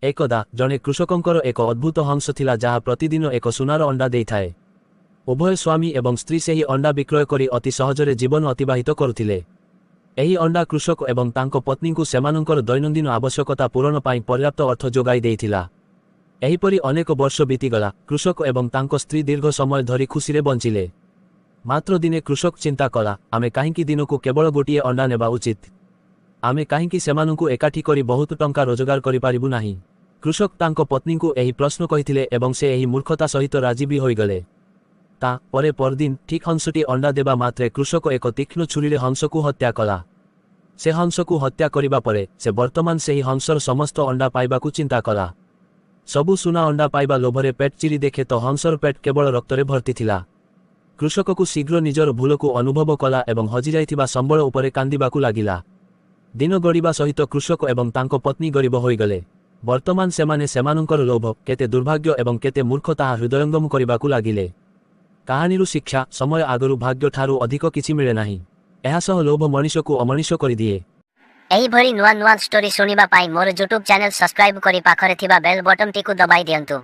ଏକଦା ଜଣେ କୃଷକଙ୍କର ଏକ ଅଦ୍ଭୁତ ହଂସ ଥିଲା, ଯାହା ପ୍ରତିଦିନ ଏକ ସୁନାର ଅଣ୍ଡା ଦେଇଥାଏ। ଉଭୟ ସ୍ୱାମୀ ଏବଂ ସ୍ତ୍ରୀ ସେହି ଅଣ୍ଡା ବିକ୍ରୟ କରି ଅତି ସହଜରେ ଜୀବନ ଅତିବାହିତ କରୁଥିଲେ। ଏହି ଅଣ୍ଡା କୃଷକ ଏବଂ ତାଙ୍କ ପତ୍ନୀଙ୍କୁ ସେମାନଙ୍କର ଦୈନନ୍ଦିନ ଆବଶ୍ୟକତା ପୂରଣ ପାଇଁ ପର୍ଯ୍ୟାପ୍ତ ଅର୍ଥ ଯୋଗାଇ ଦେଇଥିଲା। ଏହିପରି ଅନେକ ବର୍ଷ ବିତିଗଲା। କୃଷକ ଏବଂ ତାଙ୍କ ସ୍ତ୍ରୀ ଦୀର୍ଘ ସମୟ ଧରି ଖୁସିରେ ବଞ୍ଚିଲେ। ମାତ୍ର ଦିନେ କୃଷକ ଚିନ୍ତା କଲା, ଆମେ କାହିଁକି ଦିନକୁ କେବଳ ଗୋଟିଏ ଅଣ୍ଡା ନେବା ଉଚିତ? ଆମେ କାହିଁକି ସେମାନଙ୍କୁ ଏକାଠି କରି ବହୁତ ଟଙ୍କା ରୋଜଗାର କରିପାରିବୁ ନାହିଁ? କୃଷକ ତାଙ୍କ ପତ୍ନୀଙ୍କୁ ଏହି ପ୍ରଶ୍ନ କହିଥିଲେ ଏବଂ ସେ ଏହି ମୂର୍ଖତା ସହିତ ରାଜି ବି ହୋଇଗଲେ। ତା ପରେ ପରଦିନ ଠିକ୍ ହଂସଟି ଅଣ୍ଡା ଦେବା ମାତ୍ରେ କୃଷକ ଏକ ତୀକ୍ଷ୍ଣ ଛୁରୀରେ ହଂସକୁ ହତ୍ୟା କଲା। ସେ ହଂସକୁ ହତ୍ୟା କରିବା ପରେ ସେ ବର୍ତ୍ତମାନ ସେହି ହଂସର ସମସ୍ତ ଅଣ୍ଡା ପାଇବାକୁ ଚିନ୍ତା କଲା। ସବୁ ସୁନା ଅଣ୍ଡା ପାଇବା ଲୋଭରେ ପେଟ ଚିରି ଦେଖେ ତ ହଂସର ପେଟ କେବଳ ରକ୍ତରେ ଭର୍ତ୍ତି ଥିଲା। କୃଷକକୁ ଶୀଘ୍ର ନିଜର ଭୁଲକୁ ଅନୁଭବ କଲା ଏବଂ ହଜିଯାଇଥିବା ସମ୍ବଳ ଉପରେ କାନ୍ଦିବାକୁ ଲାଗିଲା। ଦିନ ଗଡ଼ିବା ସହିତ କୃଷକ ଏବଂ ତାଙ୍କ ପତ୍ନୀ ଗରିବ ହୋଇଗଲେ। ବର୍ତ୍ତମାନ ସେମାନେ ସେମାନଙ୍କର ଲୋଭ କେତେ ଦୁର୍ଭାଗ୍ୟ ଏବଂ କେତେ ମୂର୍ଖ ତାହା ହୃଦୟଙ୍ଗମ କରିବାକୁ ଲାଗିଲେ। କାହାଣୀରୁ ଶିକ୍ଷା: ସମୟ ଆଗରୁ ଭାଗ୍ୟ ଠାରୁ ଅଧିକ କିଛି ମିଳେ ନାହିଁ। ଏହା ସହ ଲୋଭ ମଣିଷକୁ ଅମଣିଷ କରିଦିଏ। ଏହିଭଳି ନୂଆ ନୂଆ ଷ୍ଟୋରି ଶୁଣିବା ପାଇଁ ମୋର ୟୁଟ୍ୟୁବ୍ ଚ୍ୟାନେଲ୍ ସବସ୍କ୍ରାଇବ୍ କରି ପାଖରେ ଥିବା ବେଲ୍ ବଟନ୍ଟିକୁ ଦବାଇ ଦିଅନ୍ତୁ।